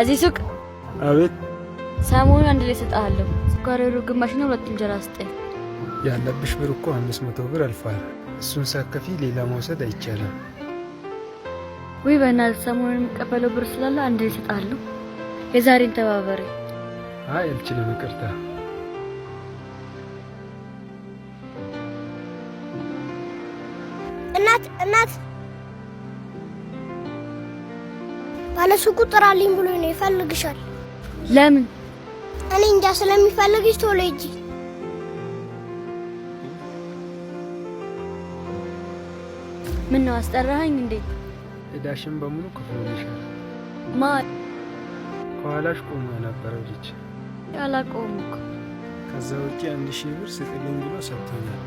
እዚህ ሱቅ። አቤት። ሰሞኑን አንድ ላይ እሰጥሃለሁ። ስኳር የሩብ ግማሽና ሁለት እንጀራ ስጠኝ። ያለብሽ ብር እኮ 500 ብር አልፏል። እሱን ሳከፊ ሌላ መውሰድ አይቻልም። ውይ በእናትህ፣ ሰሞኑን የምቀበለው ብር ስላለ አንድ ላይ እሰጥሃለሁ። የዛሬን ተባበሪ። አይ አልችልም፣ ይቅርታ። እናት እናት፣ ባለሱቁ ጥራልኝ ብሎ ነው፣ ይፈልግሻል። ለምን? እኔ እንጃ፣ ስለሚፈልግሽ ቶሎ ሂጂ። ምን ነው፣ አስጠራኸኝ እንዴ? ዕዳሽን በሙሉ ከፍሎልሻል። ማን? ከኋላሽ ቆሞ የነበረው ልጅ። አላውቀውም እኮ። ከዛ ውጪ 1000 ብር ስጥልኝ ብሎ ሰጥቶኛል።